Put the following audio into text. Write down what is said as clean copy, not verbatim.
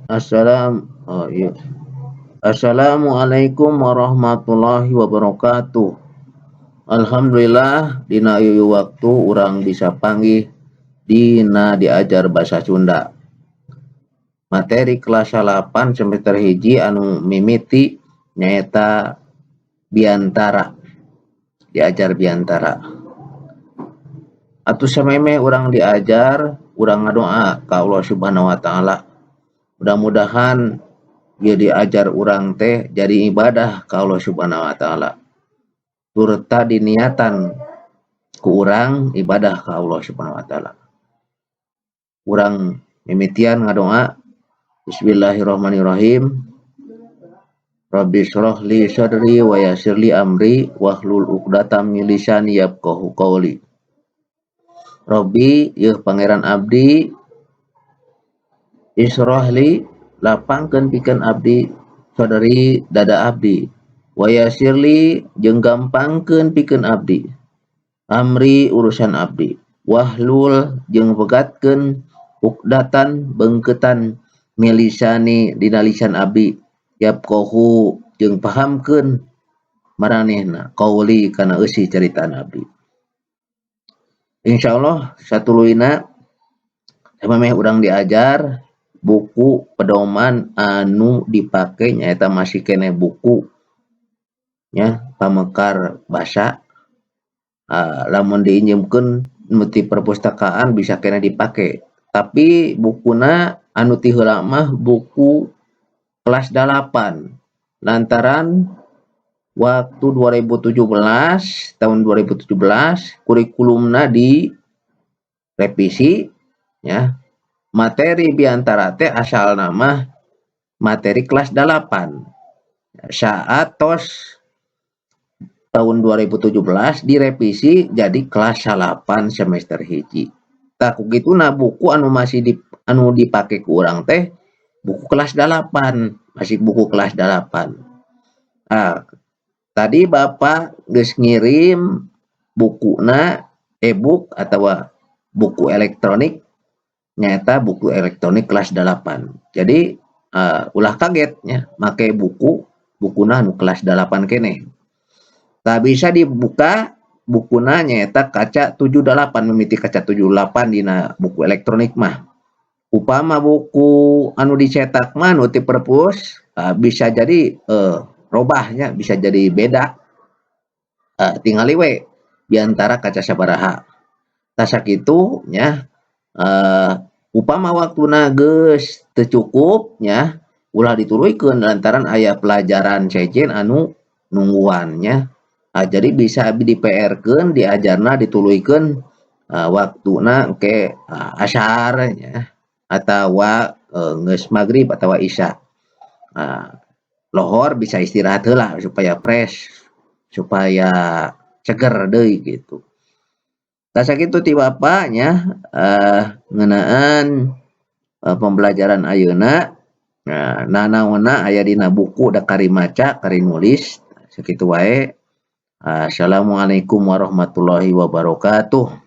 Assalam oh iya. Assalamualaikum warahmatullahi wabarakatuh. Alhamdulillah, dina ieu waktu urang bisa panggih dina diajar basa Sunda. Materi kelas 8 semester 1 anu mimiti nyaeta biantara, diajar biantara. Atuh samemeh urang diajar, urang ngadoa ka Allah Subhanahu wa Ta'ala. Mudah-mudahan ieu diajar urang teh jadi ibadah ka Allah Subhanahu wa Ta'ala. Turta diniatan ku urang ibadah ka Allah Subhanahu wa Ta'ala. Urang mimitian ngadoa. Bismillahirrahmanirrahim. Rabbi syrah li sadri wa yassir li amri wahlul 'uqdatam min lisani yafqahu qawli. Rabbi, yeuh Pangeran abdi, isyrah li, lapangkeun pikeun abdi, sadri, dada abdi, wa yassir li, jeung gampangkeun pikeun abdi, amri, urusan abdi, wahlul, jeung pegatkeun, uqdatan, beungkeutan, min lisani, dina lisan abdi, yafqahu, jeung pahamkeun maranehna, qauli, kana eusi caritaan abdi. Insyaallah satuluyna samemeh urang diajar, buku pedoman anu dipake nyaeta masih keneh buku nya Pamekar Basa. Lamun diinjemkeun nu ti perpustakaan bisa keneh dipake, tapi bukuna anu ti heula mah buku kelas 8, lantaran waktu 2017, tahun 2017 kurikulumna direvisi ya. Materi biantara teh asalna mah materi kelas 8, saat tos tahun 2017 direvisi jadi kelas 8 semester 1. Tah, ku kituna buku anu masih di, anu dipake ku urang teh buku kelas 8, masih buku kelas 8. Ah, tadi Bapak geus ngirim bukuna e-book atau buku elektronik, nyaeta buku elektronik kelas 8. Jadi ulah kaget nya make buku bukuna anu kelas 8 keneh. Tah, bisa dibuka bukuna nyaeta kaca 78, mimiti kaca 78 dina buku elektronik mah. Upama buku anu dicetak mah nu ti perpus bisa jadi robahnya, bisa jadi beda. Tingali we biantara kaca sabaraha. Tah, sakitu nya. Upama waktuna geus teu cukup nya, ulah dituluykeun lantaran aya pelajaran sejen anu nungguan nya. Jadi bisa abi di PR-keun, diajarna dituluykeun waktuna engke asar nya atawa geus magrib atawa isya. Lohor bisa istirahat heula supaya fresh, supaya seger deui gitu. Tah, sakitu ti Bapak nya ngeunaan pembelajaran ayeuna. Nah, nanaonna aya dina buku da kari maca, kari nulis, sakitu wae. Assalamualaikum warahmatullahi wabarakatuh.